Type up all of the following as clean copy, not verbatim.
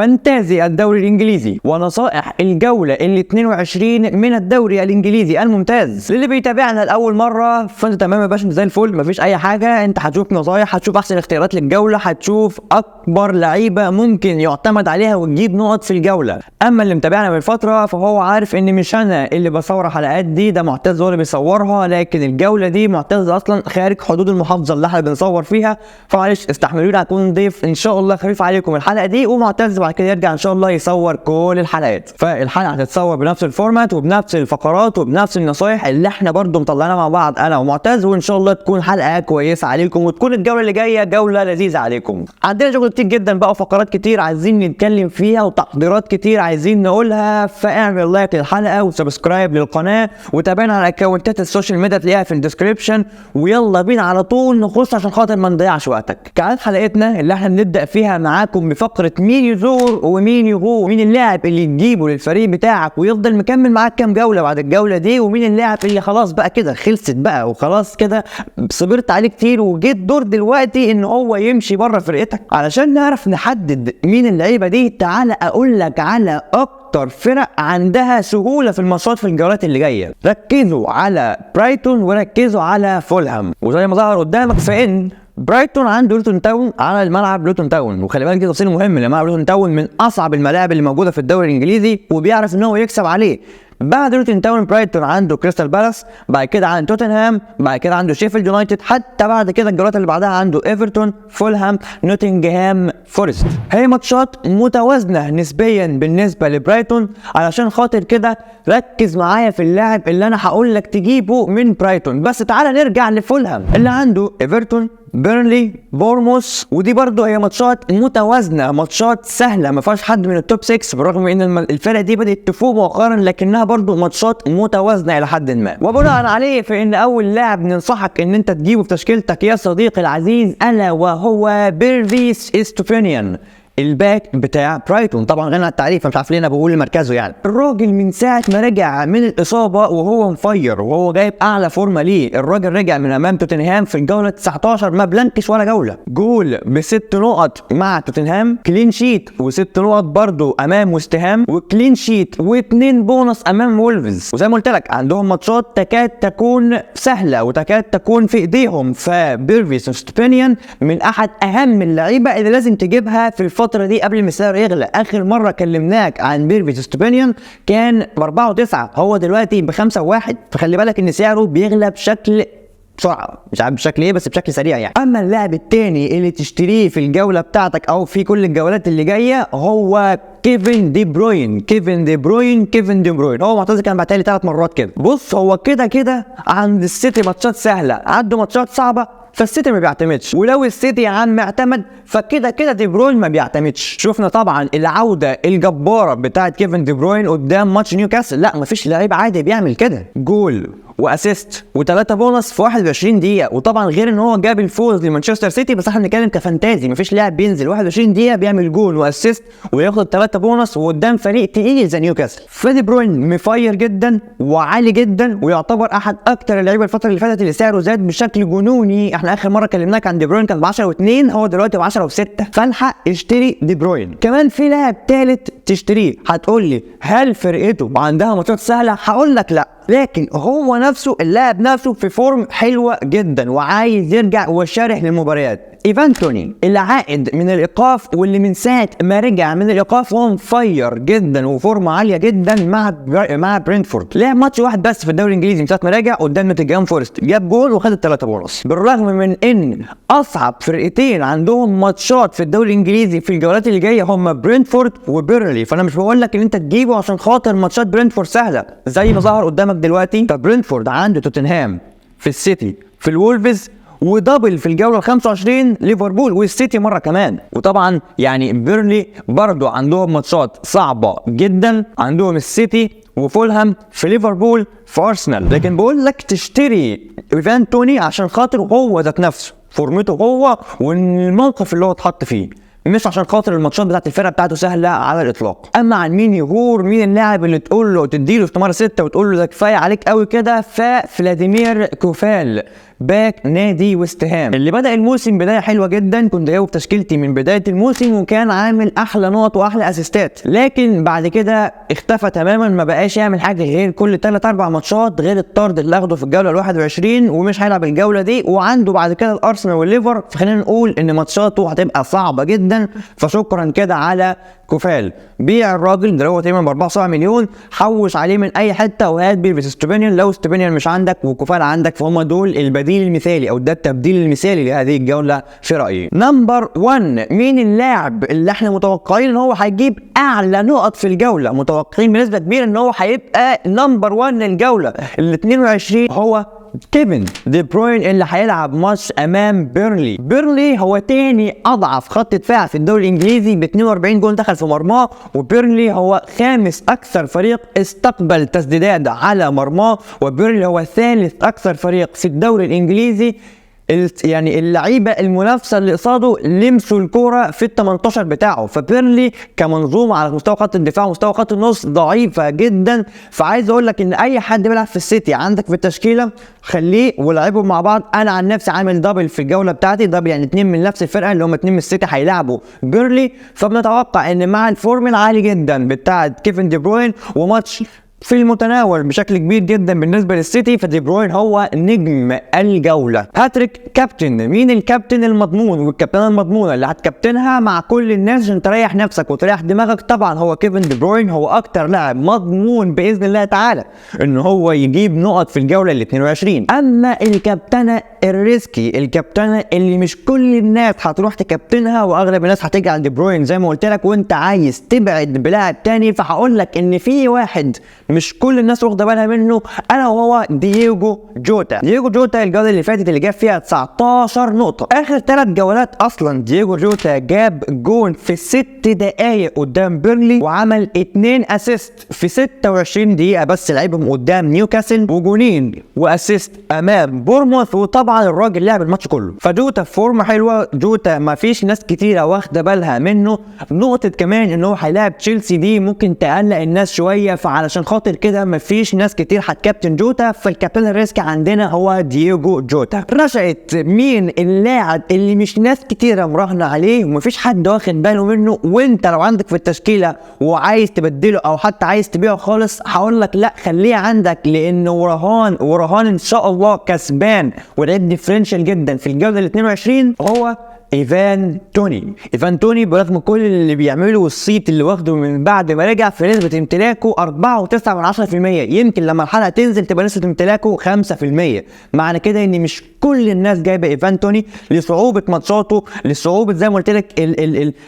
Fantasy الدوري الانجليزي ونصائح الجولة ال 22 من الدوري الانجليزي الممتاز. للي بيتابعنا لاول مرة فانت تمام يا باشا، زي الفل، مفيش اي حاجة. انت هتشوف نصايح، هتشوف احسن اختيارات للجوله، هتشوف اكبر لعيبة ممكن يعتمد عليها وتجيب نقط في الجوله. اما اللي متابعنا من فترة فهو عارف ان مش انا اللي بصور الحلقات دي، ده معتز هو اللي بيصورها، لكن الجولة دي معتز اصلا خارج حدود المحافظة اللي احنا بنصور فيها، فمعلش استحملوني، هكون ضيف ان شاء الله خفيف عليكم الحلقة دي، ومعتز بعد كده يرجع ان شاء الله يصور كل الحلقات. فالحلقة هتتصور بنفس ال format وبنفس الفقرات وبنفس النصايح اللي احنا برضو مطلعينها مع بعض انا ومعتز، وان شاء الله تكون حلقة كويسة عليكم وتكون الجولة اللي جاية جولة لذيذة عليكم. عندنا شغل كتير جدا بقى وفقرات كتير عايزين نتكلم فيها وتحضيرات كتير عايزين نقولها، فاعمل like للحلقة و subscribe للقناة وتابعنا على اكونتات ال social media تلاقيها في ال description. ويلا بينا على طول نخش عشان خاطر ما نضيعش وقتك. كعادة حلقتنا اللي احنا بنبدا فيها معاكم بفقره مين يزور ومين يغور، مين اللاعب اللي تجيبه للفريق بتاعك ويفضل مكمل معاك كام جولة بعد الجولة دي، ومين اللاعب اللي خلاص بقى كده خلصت بقى وخلاص كده صبرت عليه كتير وجيت دور دلوقتي ان هو يمشي بره فرقتك. علشان نعرف نحدد مين اللعيبة دي، تعالى اقول لك على اكتر فرق عندها سهولة في الماتشات في الجولات اللي جاية. ركزوا على برايتون وركزوا على فولهام، وزي ما ظهر قدامك فان برايتون عنده لوتون تاون على الملعب لوتون تاون، وخلي بالك دي تفصيل مهم لان ملعب لوتون تاون من اصعب الملاعب اللي موجودة في الدوري الانجليزي وبيعرف ان هو يكسب عليه. بعد لوتون تاون برايتون عنده كريستال بالاس، بعد كده عنده توتنهام، بعد كده عنده شيفيلد يونايتد، حتى بعد كده الجولات اللي بعدها عنده ايفرتون، فولهام، نوتنجهام فورست. هي ماتشات متوازنة نسبيا بالنسبة لبرايتون، علشان خاطر كده ركز معايا في اللاعب اللي انا هقول لك تجيبه من برايتون. بس تعالى نرجع لفولهام اللي عنده ايفرتون، بيرنلي، بورموس، ودي برضه هي ماتشات متوازنة، ماتشات سهلة ما فيهاش حد من ال top 6، بالرغم ان الفرقة دي بدات تفوق مؤخرا لكنها برضه ماتشات متوازنة الى حد ما. وبناء عليه فان اول لاعب ننصحك ان انت تجيبه في تشكيلتك يا صديقي العزيز الا وهو بيرفيس استوبينيان، ال back بتاع برايتون. طبعا غني عن التعريف، مش عارف ليه انا بقول مركزه يعني. الراجل من ساعة ما رجع من الاصابة وهو مفير وهو جايب اعلى فورمه ليه. الراجل رجع من امام توتنهام في الجولة 19 ما بلانكش ولا جولة، جول بست نقط مع توتنهام، clean sheet وست نقط برضه امام وستهام، و clean sheet واثنين بونص امام وولفز. وزي ما قلت لك عندهم ماتشات تكاد تكون سهلة وتكاد تكون في ايديهم، فبيرفيس ستوبينيان من احد اهم اللعيبة اللي لازم تجيبها في الفترة دي قبل ما السعر يغلى. اخر مرة كلمناك عن بيرفيس ستوبينيان كان ب 4 و9، هو دلوقتي ب 5 و1، فخلي بالك ان سعره بيغلى بشكل بسرعة، مش عارف بشكل ايه بس بشكل سريع يعني. اما اللاعب التاني اللي تشتريه في الجولة بتاعتك او في كل الجولات اللي جاية هو كيفن دي بروين. كيفن دي بروين، كيفن دي بروين هو معتز كان بعتها لي 3 مرات كده. بص هو كده كده عند السيتي ماتشات سهلة، عنده ماتشات صعبة، فالسيتي ما بيعتمدش، ولو السيتي يا عم اعتمد فكده كده دي بروين ما بيعتمدش. شفنا طبعا العودة الجبارة بتاعت كيفن دي بروين قدام ماتش نيوكاسل، لا مفيش لعيب عادي بيعمل كده، جول و assist وثلاثة بونص في 21 دقيقة، وطبعا غير ان هو جاب الفوز لمانشستر سيتي، بس احنا بنتكلم ك fantasy، مفيش لاعب بينزل 21 دقيقة بيعمل جول و assist وياخد 3 بونص وقدام فريق تقيل زي نيوكاسل. فدي بروين مفير جدا وعالي جدا، ويعتبر احد اكتر اللعيبة الفترة اللي فاتت اللي سعره زاد بشكل جنوني. احنا اخر مرة كلمناك عن دي بروين كان ب 10 و2، هو دلوقتي ب 10 و6، فالحق اشتري دي بروين. كمان في لاعب ثالث تشتريه، هتقول لي هل فرقته عندها ماتشات سهلة؟ هقول لك لا، لكن هو نفسه اللاعب نفسه في form حلوة جدا وعايز يرجع وشارح للمباريات. ايفان توني اللي عائد من الايقاف واللي من ساعة ما رجع من الايقاف هو مفير جدا وفورمه عالية جدا مع برينتفورد. لعب ماتش واحد بس في الدوري الانجليزي من ساعة ما رجع قدام نوتنجهام فورست، جاب جول وخد الثلاثة بونص. بالرغم من ان اصعب فرقتين عندهم ماتشات في الدوري الانجليزي في الجولات اللي جاية هم برينتفورد وبيرنلي، فانا مش بقول لك ان انت تجيبه عشان خاطر ماتشات برينتفورد سهلة زي ما ظهر قدامك دلوقتي. فبرينتفورد عنده توتنهام في السيتي في الولفز، و double في الجولة ال 25 ليفربول والسيتي مرة كمان. وطبعا يعني بيرنلي برضو عندهم ماتشات صعبة جدا، عندهم السيتي وفولهام في ليفربول في ارسنال، لكن بقول لك تشتري ايفان توني عشان خاطر هو ذات نفسه فورمته هو والموقف اللي هو اتحط فيه، مش عشان خاطر الماتشات بتاعت الفرقة بتاعته سهلة على الاطلاق. اما عن مين يغور، مين اللاعب اللي تقول له تديله استماره 6 وتقول له ده كفاية عليك قوي كده، ففلاديمير كوفال back نادي ويست هام، اللي بدأ الموسم بداية حلوة جدا، كنت جايبه في تشكيلتي من بداية الموسم وكان عامل احلى نقط واحلى اسيستات، لكن بعد كده اختفى تماما، ما بقاش يعمل حاجة غير كل 3 4 ماتشات، غير الطرد اللي اخده في الجولة ال21، ومش هيلعب الجولة دي، وعنده بعد كده الارسنال والليفر، فخلينا نقول ان ماتشاته هتبقى صعبة جدا. فشكرا كده على كوفال، بيع الراجل ده هو تقريبا ب 4 مليون، حوش عليه من اي حتة وهات بيرفيس ستوبينيان. لو ستوبينيان مش عندك وكوفال عندك فهم دول البديل المثالي او ده التبديل المثالي لهذه الجولة في رايي. number 1، مين اللاعب اللي احنا متوقعين ان هو هيجيب اعلى نقط في الجولة؟ متوقعين بنسبة كبيرة ان هو هيبقى number 1 الجولة ال 22، هو كيفن دي بروين اللي هيلعب ماتش امام بيرنلي. بيرنلي هو تاني اضعف خط دفاع في الدوري الانجليزي ب 42 جول دخل في مرماه، وبيرنلي هو خامس اكثر فريق استقبل تسديدات على مرماه، وبيرنلي هو ثالث اكثر فريق في الدوري الانجليزي يعني اللعيبة المنافسة اللي قصاده لمسوا الكورة في ال 18 بتاعه. فبيرنلي كمنظومة على مستوى خط الدفاع ومستوى خط النص ضعيفة جدا. فعايز اقول لك ان اي حد بيلعب في السيتي عندك في التشكيلة خليه ولعبهم مع بعض. انا عن نفسي عامل double في الجولة بتاعتي، double يعني 2 من نفس الفرقة اللي هم 2 من السيتي هيلعبوا بيرنلي. فبنتوقع ان مع ال form العالي جدا بتاع كيفن دي بروين وماتش في المتناول بشكل كبير جدا بالنسبة للسيتي، فدي بروين هو نجم الجولة. hat-trick captain، مين الكابتن المضمون والكابتنه المضمونه اللي هتكابتنها مع كل الناس عشان تريح نفسك وتريح دماغك؟ طبعا هو كيفن دي بروين، هو اكتر لاعب مضمون باذن الله تعالى ان هو يجيب نقط في الجولة ال 22. اما الكابتنه ال risky، الكابتنه اللي مش كل الناس هتروح تكابتنها واغلب الناس هتيجي عند دي بروين زي ما قلت لك، وانت عايز تبعد بلاعب تاني، فهقول لك ان في واحد مش كل الناس واخده بالها منه، الا وهو دييجو جوتا. دييجو جوتا الجولة اللي فاتت اللي جاب فيها 19 نقطة، اخر 3 جولات اصلا دييجو جوتا جاب جون في 6 دقائق قدام بيرنلي، وعمل 2 assist في 26 دقيقة بس لعبهم قدام نيوكاسل، وجونين و assist امام بورموث، وطبعا الراجل لعب الماتش كله. فجوتا في فورمه حلوة، جوتا ما فيش ناس كتيرة واخده بالها منه. نقطة كمان ان هو هيلاعب تشيلسي دي ممكن تقلق الناس شوية، فعلشان خاطر كده مفيش ناس كتير هتكابتن جوتا، فالكابتن ال risk عندنا هو دييجو جوتا. رشقت مين اللاعب اللي مش ناس كتيرة مراهنه عليه ومفيش حد واخد باله منه، وانت لو عندك في التشكيلة وعايز تبدله او حتى عايز تبيعه خالص هقول لك لا خليه عندك، لانه ورهان ان شاء الله كسبان ولعب differential جدا في الجولة ال 22، هو ايفان توني. ايفان توني برغم كل اللي بيعمله والصيت اللي واخده من بعد ما رجع، في نسبه امتلاكه 4.9%، يمكن لما الحلقة تنزل تبقى نسبه امتلاكه 5%. معنى كده ان مش كل الناس جايبه ايفان توني لصعوبه ماتشاته، لصعوبه زي ما قلت لك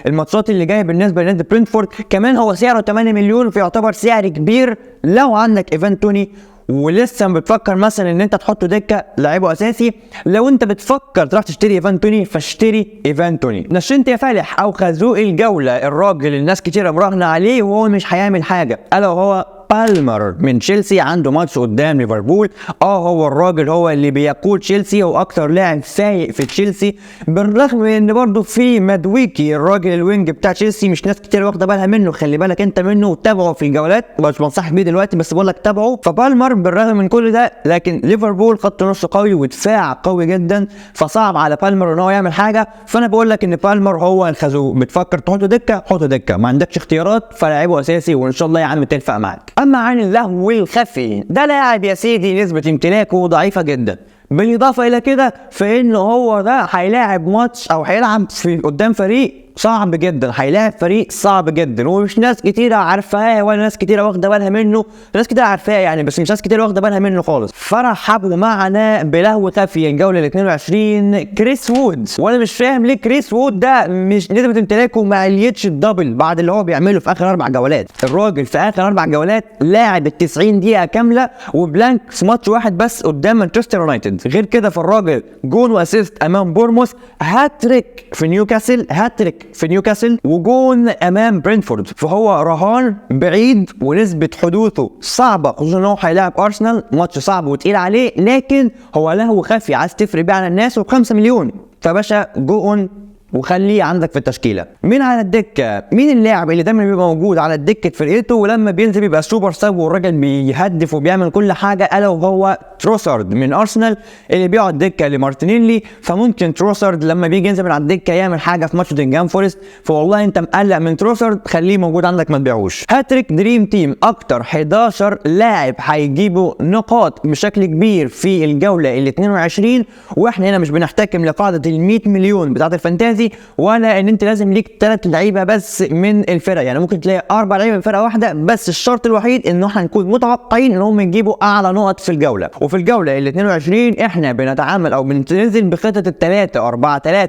الماتشات اللي جاية بالنسبة لنادي برينتفورد. كمان هو سعره 8 مليون، فيعتبر سعر كبير. لو عندك ايفان توني ولسه بتفكر مثلا ان انت تحطه دكه لعيبة اساسي، لو انت بتفكر تروح تشتري ايفان توني فاشتري ايفان توني. نشنت يا فالح او خازوق الجولة، الراجل الناس كتيرة مراهنه عليه وهو مش هيعمل حاجة، الا وهو بالمر من تشيلسي، عنده ماتش قدام ليفربول. هو الراجل هو اللي بيقود تشيلسي، هو اكتر لاعب فايق في تشيلسي، بالرغم من ان برضه في مادويكي الراجل ال wing بتاع تشيلسي مش ناس كتير واخده بالها منه، خلي بالك انت منه وتابعه في الجولات، مش بنصحك بيه دلوقتي بس بقول لك تابعه. فبالمر بالرغم من كل ده، لكن ليفربول خط نص قوي ودفاع قوي جدا، فصعب على بالمر ان هو يعمل حاجة. فانا بقول لك ان بالمر هو الخازوق، بتفكر تحطه دكه حطه دكه، ما عندكش اختيارات فلاعبه اساسي وان شاء الله يا عم تلفق معاك. اما عن اللهو الخفي، ده لاعب يا سيدي نسبة امتلاكه ضعيفة جدا، بالاضافة الى كده فانه هو ده هيلاعب ماتش او هيلعب في قدام فريق صعب جدا، هيلاعب فريق صعب جدا ومش ناس كتيرة عارفاه ولا ناس كتيرة واخده بالها منه، ناس كتيرة عارفاه يعني بس مش ناس كتيرة واخده بالها منه خالص. فرحبوا معنا بلهو خفي الجولة ال 22 كريس وود، وانا مش فاهم ليه كريس وود ده مش نسبه امتلاكه ما عليتش ال double بعد اللي هو بيعمله في اخر 4 جولات. الراجل في اخر 4 جولات لاعب ال 90 دقيقة كاملة و blank في ماتش واحد بس قدام مانشستر يونايتد. غير كده فالراجل جون و assist امام بورموث، هاتريك في نيوكاسل، هاتريك في نيوكاسل، وجون امام برينتفورد. فهو رهان بعيد ونسبه حدوثه صعبة، خصوصا ان هو هيلاعب ارسنال ماتش صعب وتقيل عليه، لكن هو لهو خفي عايز تفرق بيه على الناس وب5 مليون، فباشا go on وخليه عندك في التشكيلة. مين على الدكة؟ مين اللاعب اللي دايما بيبقى موجود على الدكة فرقته ولما بينزل بيبقى super sub والراجل بيهدف وبيعمل كل حاجة؟ الا وهو تروسارد من ارسنال اللي بيقعد دكه لمارتينيلي. فممكن تروسارد لما بيجي ينزل من على الدكة يعمل حاجة في ماتش نوتنجهام فورست، فوالله انت مقلق من تروسارد خليه موجود عندك ما تبيعوش. hat-trick dream team، اكتر 11 لاعب هيجيبوا نقاط بشكل كبير في الجولة ال 22، واحنا هنا مش بنحتكم لقاعدة ال 100 مليون بتاعه ال fantasy، ولا ان انت لازم ليك 3 لعيبة بس من الفرق، يعني ممكن تلاقي 4 لعيبة من فرقه واحدة، بس الشرط الوحيد ان احنا نكون متوقعين ان هم يجيبوا اعلى نقط في الجولة. وفي الجولة ال 22 احنا بنتعامل او بننزل بخطه ال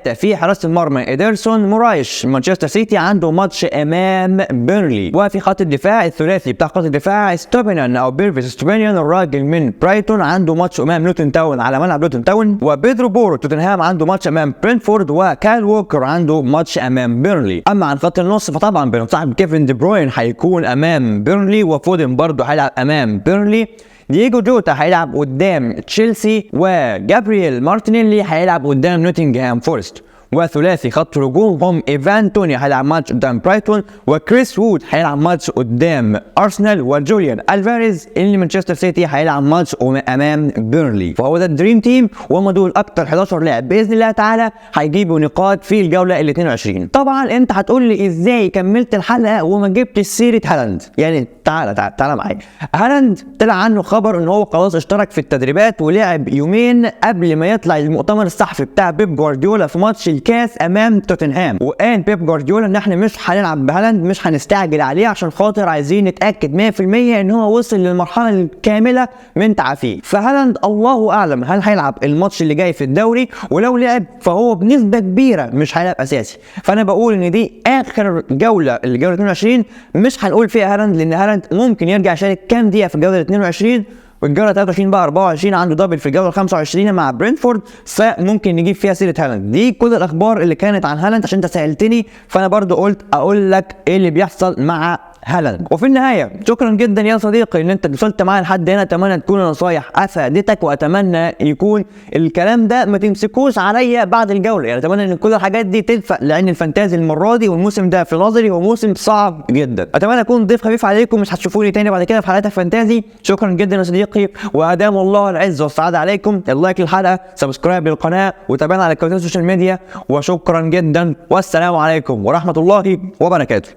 3-4-3. في حراسة المرمى ادرسون مورايش مانشستر سيتي عنده ماتش امام بيرنلي، وفي خط الدفاع الثلاثي بتاع خط الدفاع ستوبينان او بيرفيس ستوبينان الراجل من برايتون عنده ماتش امام لوتن تاون على ملعب لوتن تاون، وبيدرو بورو توتنهام عنده ماتش امام برينتفورد، وكايل ووكر عنده ماتش امام بيرنلي. اما عن خط النص فطبعا بنصاحب كيفن دي بروين هيكون امام بيرنلي، وفودن برضه هيلعب امام بيرنلي، دييجو جوتا هيلعب قدام تشيلسي، وجابرييل مارتينيلي هيلعب قدام نوتنغهام فورست. وثلاثي خط هجوم هم ايفان توني هيلعب ماتش قدام برايتون، وكريس وود هيلعب ماتش قدام ارسنال، وجوليان الفاريز اللي مانشستر سيتي هيلعب ماتش امام بيرنلي. فهو ده ال dream team، وهم دول اكتر 11 لاعب باذن الله تعالى هيجيبوا نقاط في الجولة ال 22. طبعا انت هتقول لي ازاي كملت الحلقة وما جبتش سيره هالاند؟ يعني تعالى تعالى تعالى معايا. هالاند طلع عنه خبر ان هو خلاص اشترك في التدريبات ولعب يومين قبل ما يطلع المؤتمر الصحفي بتاع بيب جوارديولا في ماتش الكاس امام توتنهام، وقال بيب جوارديولا ان احنا مش هنلعب بهالاند، مش هنستعجل عليه عشان خاطر عايزين نتاكد 100% ان هو وصل للمرحلة الكاملة من تعافيه. فهالاند الله اعلم هل هيلعب الماتش اللي جاي في الدوري، ولو لعب فهو بنسبة كبيرة مش هيلعب اساسي. فانا بقول ان دي اخر جولة، الجولة 22 مش هنقول فيها هالاند، لان هالاند ممكن يرجع يشارك كام دقيقة في الجولة 22، والجوله 23 بقى 24 عنده double في الجولة 25 مع برينتفورد، فممكن نجيب فيها سيره هالاند. دي كل الاخبار اللي كانت عن هالاند عشان انت سالتني، فانا برضو قلت اقول لك ايه اللي بيحصل مع هالاند. وفي النهاية شكرا جدا يا صديقي ان انت وصلت معايا لحد هنا، اتمنى تكون النصايح افادتك، واتمنى يكون الكلام ده ما تمسكوش عليا بعد الجولة، يعني اتمنى ان كل الحاجات دي تنفع، لان ال fantasy المرة دي والموسم ده في نظري هو موسم صعب جدا. اتمنى اكون ضيف خفيف عليكم، مش هتشوفوني تاني بعد كده في حلقات ال fantasy. شكرا جدا يا صديقي، وادام الله العز والسعادة عليكم. ال like للحلقة، subscribe للقناة، وتابعنا على ال social media، وشكرا جدا، والسلام عليكم ورحمة الله وبركاته.